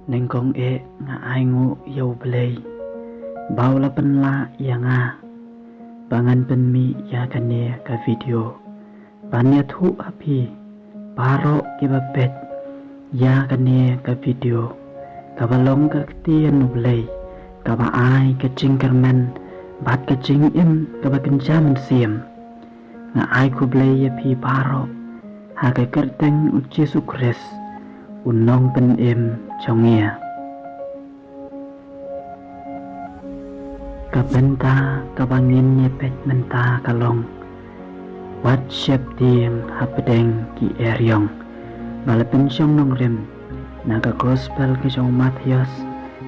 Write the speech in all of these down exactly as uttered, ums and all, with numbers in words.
Nyngkong eh nga ai nguh ïa U Blei ba u la pynlah ïa nga ba ngan pynmih ïa kane ka video ban ïathuh ha phi baroh kiba peit ïa kane ka video, kaba long ka ktien U Blei kaba ai ka jingkyrmen bad ka jingim kaba kynja mynsiem. Nga ai khublei ïa phi baroh ha ka kyrteng U Jisu Khrist, U Nongpynim jong ngi. Ka bynta kaba ngin ïa peit mynta ka long: Wat sheptieng hapdeng ki eriong. Ba la pynshong nongrim na ka Gospel ka jong u Mathaios,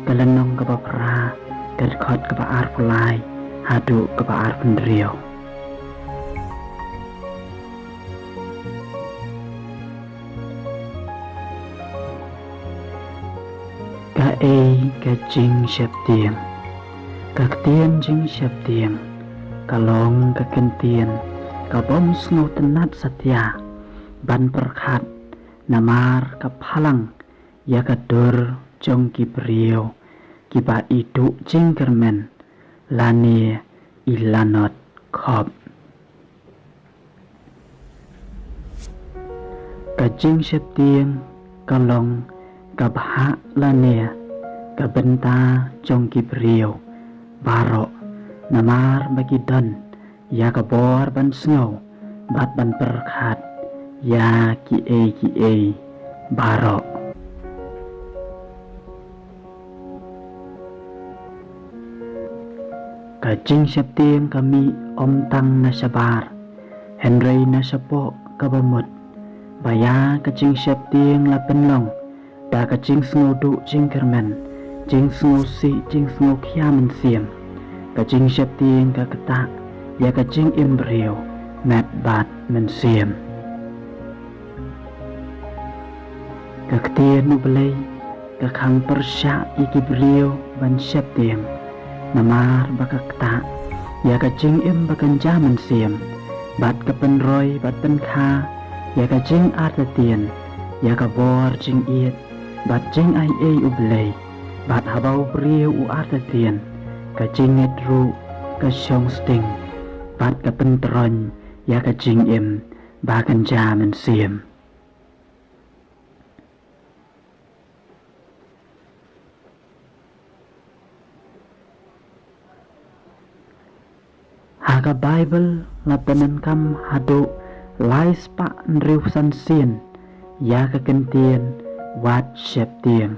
ka lynnong kaba phra, ka dkhot kaba arphew lai haduh kaba arphew hynriew. Kaei ka jingsheptieng? Ka ktien jingsheptieng ka long ka kyntien kabym sngewtynnad satia ban pyrkhat, namar ka phalang ïa ka dur jong ki briew kiba i duh jingkyrmen lane i lanot khop. Ka jingsheptieng ka long ka bhah lane ka bynta jong ki briew baroh, namar ba ki don ïa ka bor ban sngew bad ban pyrkhat ïa kiei kiei baroh. Ka jingsheptieng ka mih ym tang na shabar, hynrei na shapoh kaba mut. Ba ïa ka jingsheptieng la pynlong da ka jingsngewduh jingkyrmen, jingsngewsih, jingsngewkhia mynsiem. Ka jingsheptieng ka ktah ïa ka jingim briew met bad mynsiem. Ka ktien U Blei ka khang pyrshah ïa ki briew ban sheptieng, namar ba ka ktah ïa ka jingim ba kynja mynsiem, bad ka pynroi bad pynkha ïa ka jingartatien, ïa ka bor jingïeit bad jingaiei U Blei. Bad haba u briew u artatien, ka jingngeit ruh ka shong sting bad ka pyntroiñ ïa ka jingim ba kynja mynsiem. Ha ka Baibl la pyndonkam haduh lai spah hynriew san sien ïa ka kyntien wat sheptieng.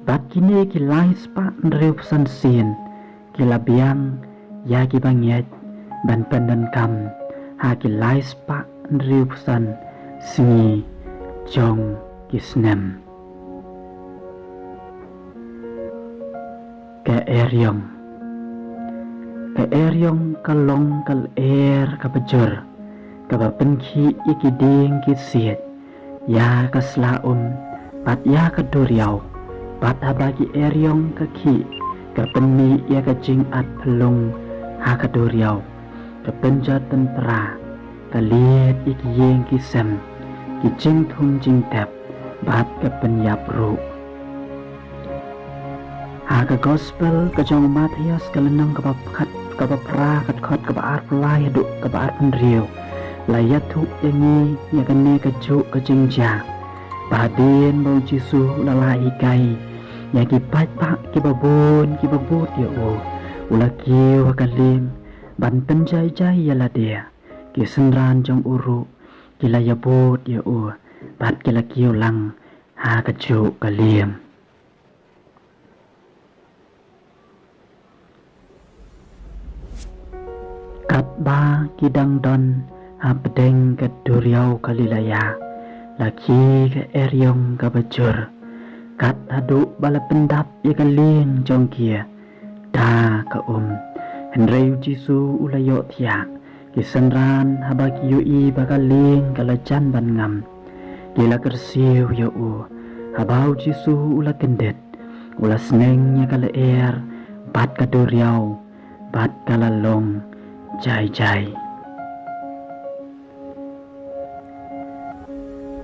Bad kine ki lai spah hynriew san sien ki la biang ïa ki bangeit ban pyndonkam ha ki lai spah hynriew san sngi jong ki snem. Ka eriong. Ka eriong ka long ka lyer kaba jur, kaba pynkhih ïa ki dieng ki siej, ïa ka sla um bad ïa ka duriaw. Bad haba ki eriong ka khih, ka pynmih ïa ka jingat phyllung ha ka duriaw, ka pynjot pynpra, ka lied ïa ki ïing ki sem, ki jingthung jingtep bad ka pynïap ruh. Ha ka Gospel ka jong u Mathaios ka lynnong kaba khat, kaba phra, ka dkhot kaba arphew lai haduh kaba arphew hynriew, la ïathuh ïa ngi ïa kane kajuh ka jingjia. Ba hadien ba u Jisu u la lah hikai ïa ki paidbah kiba bun kiba bud ïa u, u la kiew ha ka lieng ban pynjai jai ïa lade. Ki synran jong u ruh ki la ïabud ïa u bad ki la kiew lang ha kajuh ka lieng. Katba ki dang don hapdeng ka duriaw Galilea, la khie ka eriong kaba jur, kat haduh ba la pyndap ïa ka lieng jong ki da ka um. Hynrei u Jisu u la ïohthiah. Ki synran haba ki ïohi ba ka lieng ka la jan ban ngam, ki la kyrsiew ïa u. Haba u Jisu u la kyndit, u la sneng ïa ka lyer bad ka duriaw, bad ka la long jai jai.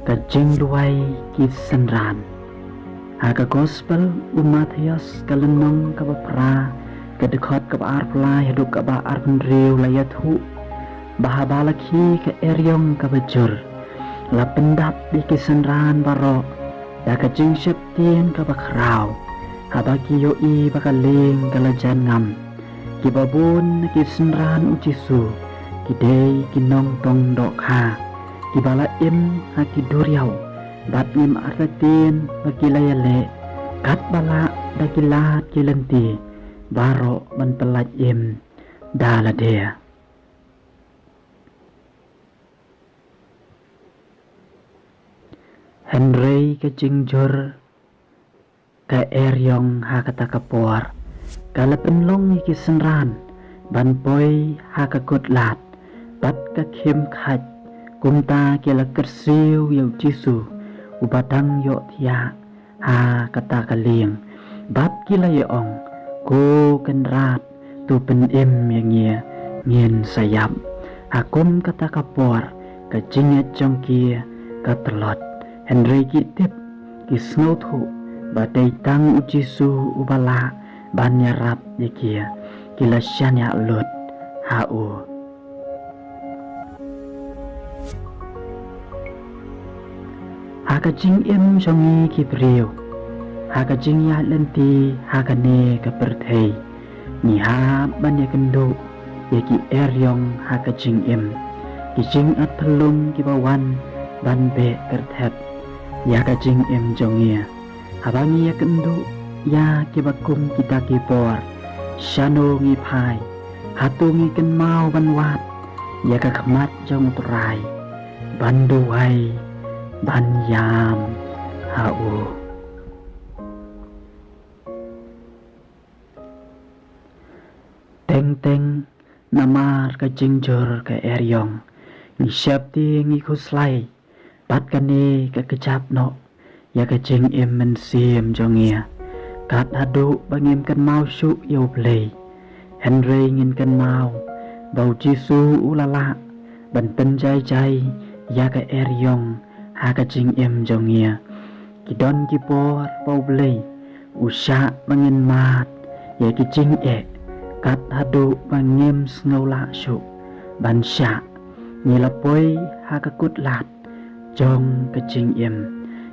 Ka jingduwai ki synran. Ha ka Gospel u Mathaios ka lynnong kaba phra, ka dkhot kaba arphew lai haduh kaba arphew hynriew la ïathuh ba haba la khie ka eriong kaba jur, la pyndap ïa ki synran baroh da ka jingsheptieng kaba khraw. Haba ki ïohi ba ka lieng ka la jan ngam, kiba bun na ki synran u Jisu ki dei ki nongtong dohkha, kiba la im ha ki duriaw, bad ngim artatien ba ki la ïaleh, katba lah da ki lad ki lynti baroh ban pyllait im da lade. Hynrei ka jingjur ka eriong ha kata ka por ka la pynlong ïa ki synran ban poi ha ka kut lad bad ka khim khait. Kumta ki la kyrsiew ïa u Jisu uba dang ïohthiah ha kata ka lieng, bad ki la ïa ong, "Ko Kynrad, to pynim ïa ngi, ngin sa ïap." Ha kum kata ka por ka jingngeit jong ki ka tlot, hynrei ki tip, ki sngewthuh ba dei tang u Jisu uba lah ban ïarap ïa ki. Ki la shaniah lut ha u. Ha ka jingim jong ngi ki briew, ha ka jingïaid lynti ha kane ka pyrthei, ngi hap ban ïakynduh ïa ki eriong ha ka jingim, ki jingat phyllung kiba wan ban beh kyrthep ïa ka jingim jong ngi. Haba ngi ïakynduh ïa kiba kum kita ki bor, shano ngi phai? Hato ngi kynmaw ban wad ïa ka khmat jong U Trai, ban duwai, ban ïam ha u? Teng teng namar ka jingjur ka eriong, ngi sheptieng, ngi khuslai, bad kane ka kjap noh ïa ka jingim mynsiem jong ngi, kat haduh ba ngim kynmaw shuh ïa U Blei. Hynrei ngin kynmaw ba U Jisu u la lah ban pynjai jai ïa ka eriong ha ka jingim jong ngi. Ki don ki por ba U Blei u shah ba ngin mad ïa ki jingeh, kat haduh ba ngim sngew lah shuh ban shah. Ngi la poi ha ka kut lad jong ka jingim,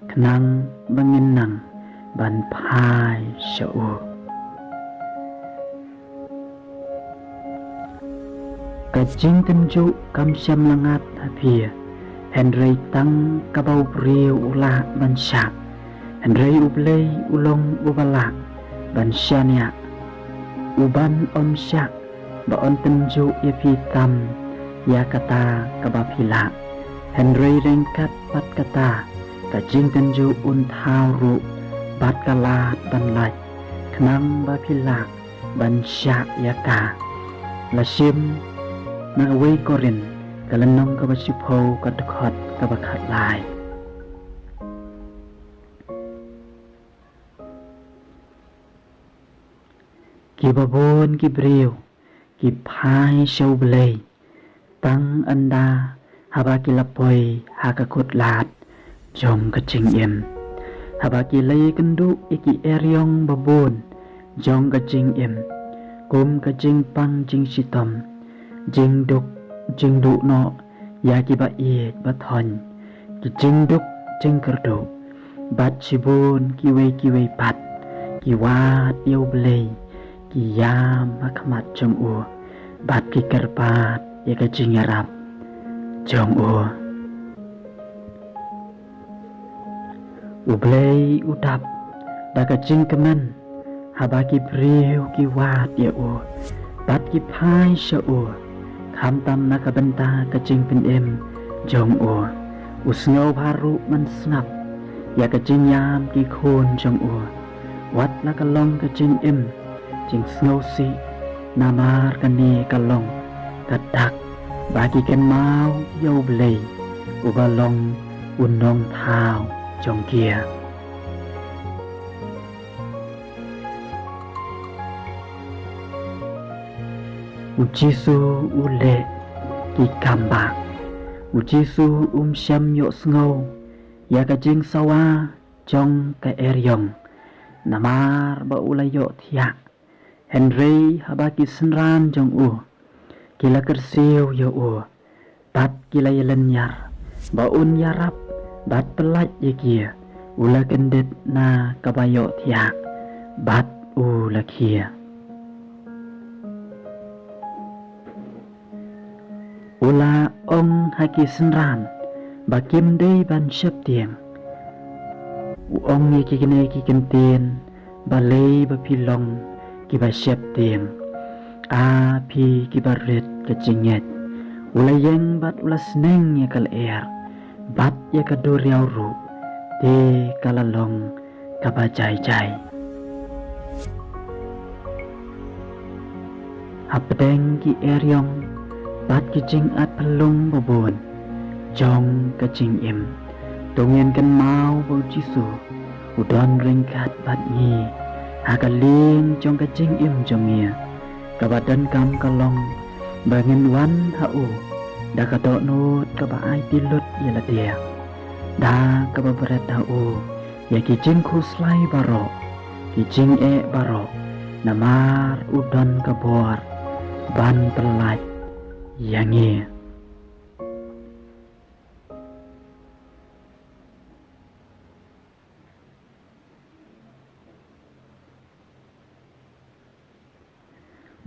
khnang ba ngin nang ban phai sha u. Ka jingtynjuh kam shym la ngat ha phi, hynrei tang kaba u briew u lah ban shah. Hynrei U Blei u long uba lah ban shaniah, uban ym shah ba un tynjuh ïa phi tam ïa kata kaba phi lah. Hynrei ryngkat bad kata, ka jingtynjuh un thaw ruh bad ka lad ban lait, khnang ba phi lah ban shah ïa ka. La shim na ka wei Korinth, ka lynnong kaba shiphew, ka dkhot kaba khatlai. Kiba bun ki briew ki phai sha U Blei tang ynda haba ki la poi ha ka kut lad jong ka jingim, haba ki la ïakynduh ïa ki eriong ba bun jong ka jingim, kum ka jingpang jingshitom, jingduk jingduh noh ïa kiba ïeit ba thoiñ, ki jingduk jingkyrduh, bad shibun kiwei kiwei pat, ki wad ïa U Blei, ki ïam ha khmat jong u, bad ki kyrpad ïa ka jingïarap jong u. U Blei u dap da ka jingkmen haba ki briew ki wad ïa u, bad ki phai sha u, khamtam na ka bynta ka jingpynim jong u. U sngewbha ruh ban sngap ïa ka jingïam ki khun jong u. Wat la ka long ka jingim jingsngewsih, namar kane ka long ka dak ba ki kynmaw ïa U Blei, uba long u nongthaw jong ki. U Jisu u leh ki kam bah. U Jisu um shym ïohsngew ïa ka jingsawa jong ka eriong, namar ba u la ïohthiah. Hynrei haba ki synran jong u ki la kyrsiew ïa u, bad ki la ïalynñiar ba un ïarap bad pyllait ïa ki, u la kyndit na kaba ïohthiah bad u la khie. U la ong ha ki synran ba kim dei ban sheptieng. U ong ïa ki kine ki kyntien: Balei ba phi long kiba sheptieng, a phi kiba rit ka jingngeit? U la ïeng bad u la sneng ïa ka lyer bad ïa ka duriaw ruh, te ka la long kaba jai jai. Hapdeng ki eriong bad ki jingatphyllung babun jong ka jingim, to ngin kynmaw ba U Jisu u don ryngkat bad ngi ha ka lieng jong ka jingim jong ngi. Kaba donkam ka long ba ngin wan ha u da ka dohnud kaba aiti lut ïa lade, da kaba bret ha u ïa ki jingkhuslai baroh, ki jingeh baroh, namar u don ka bor ban pyllait ïa ngi.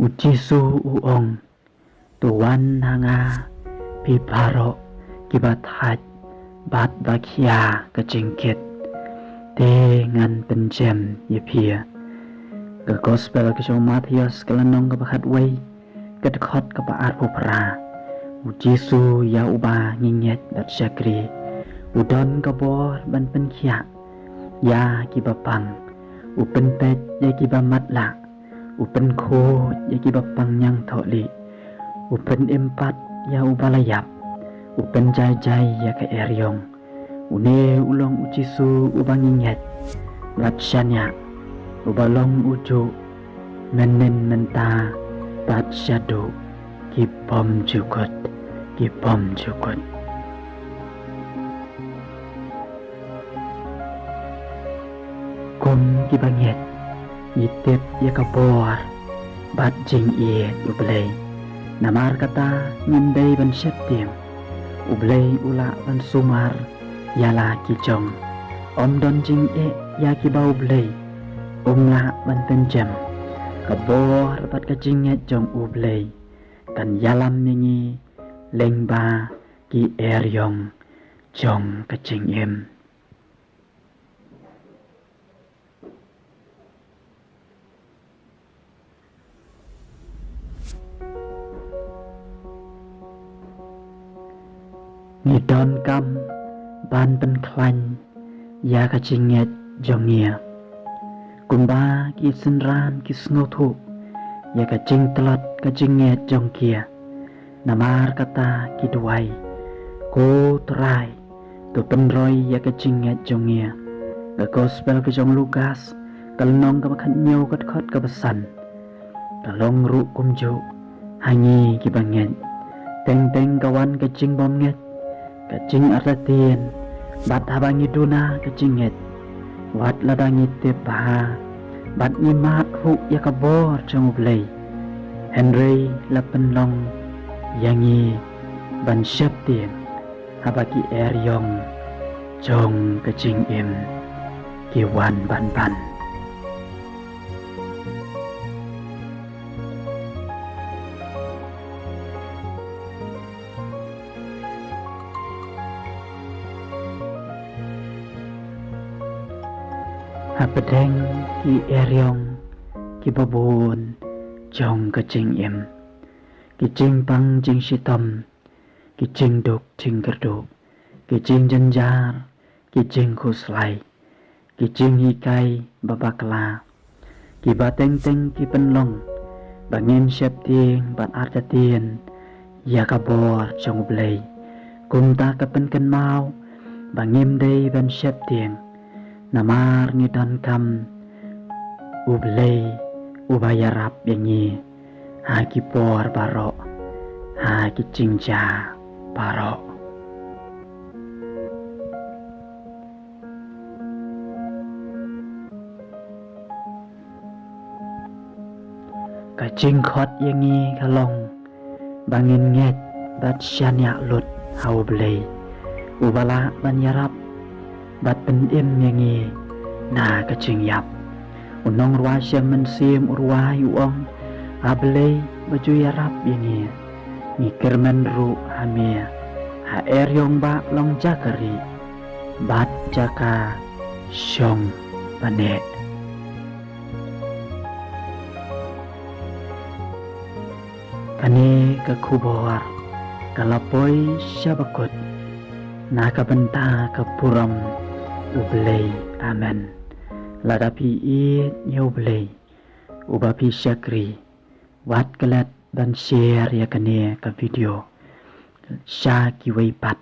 U Jisu u ong: To wan ha nga, phi baroh kiba thait bad ba khia ka jingkit, te ngan pynjem ïa phi. Ka Gospel ka jong u Mathaios, ka lynnong kaba khatwei, ka dkhot kaba arphew phra. U Jisu ïa uba ngi ngeit bad shakri, u don ka bor ban pynkhiah ïa kiba pang, u pynpeit ïa kiba matlah, u pynkhuid ïa kiba pang ñiangthohlieh, u pynim pat ïa uba la ïap, u pynjai jai ïa ka eriong. Une u long U Jisu uba ngi ngeit bad shaniah, uba long ujuh mynnin mynta bad shaduh ki bymjukut, ki bymjukut. Kum kiba ngeit, ngi tip ïa ka bor bad jingïeit U Blei. Namar kata ngim dei ban sheptieng. U Blei u lah ban sumar ïa la ki jong. Ym don jingeh ïa kiba U Blei um lah ban pynjem. Ka bor bad ka jingngeit jong U Blei kan ïalam ïa ngi lyngba ki eriong jong ka jingim. Ngi donkam ban pynkhlaiñ ïa ka jingngeit jong ngi, kumba ki synran ki sngewthuh ïa ka jingtlot ka jingngeit jong ki. Namar kata ki duwai: Ko Trai, to pynroi ïa ka jingngeit jong ngi. Ka Gospel ka jong u Lukas, ka lynnong kaba khathynñiew, ka dkhot kaba san. Ka long ruh kumjuh ha ngi kiba ngeit. Teng teng ka wan ka jingbymngeit, ka jingartatien, bad haba ngi duna ka jingngeit, wat lada ngi tip bha bad ngi mad ruh ïa ka bor jong U Blei, hynrei la pynlong ïa ngi ban sheptieng haba ki eriong jong ka jingim ki wan ban ban. Hapdeng ki eriong kiba bun jong ka jingim, ki jingpang jingshitom, ki jingduk jingkyrduh, ki jingjynjar, ki jingkhuslai, ki jinghikai ba bakla, kiba teng teng ki pynlong ba ngin sheptieng bad artatien ïa ka bor jong U Blei. Kumta ka pynkynmaw ba ngim dei ban sheptieng, namar ngi donkam U Blei uba ïarap ïa ngi ha ki por baroh, ha ki jingjia baroh. Ka jingkhot ïa ngi ka long ba ngin ngeit bad shaniah lut ha U Blei, uba lah ban ïarap bad pynim ïa ngi na ka jingïap. U nongrwai Salm Mynsiem u rwai u ong, A Blei ba ju ïarap ïa ngi, ngi kyrmen ruh ha me, ha eriong ba long jaka rieh bad jaka shong bneh. Kane ka khubor ka la poi sha bakut na ka bynta ka burom U Blei. Amen. Lada phi ïeit ïa U Blei uba phi shakri, wat klet ban share ïa kane ka video sha kiwei pat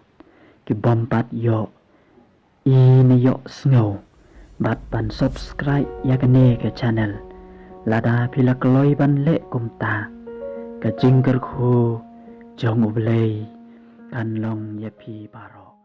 ki bym pat ïoh i ne ïohsngew, bad ban subscribe ïa kane ka channel. Lada phi la kloi ban leh kumta, ka jingkyrkhu jong U Blei kan long ïa phi baroh.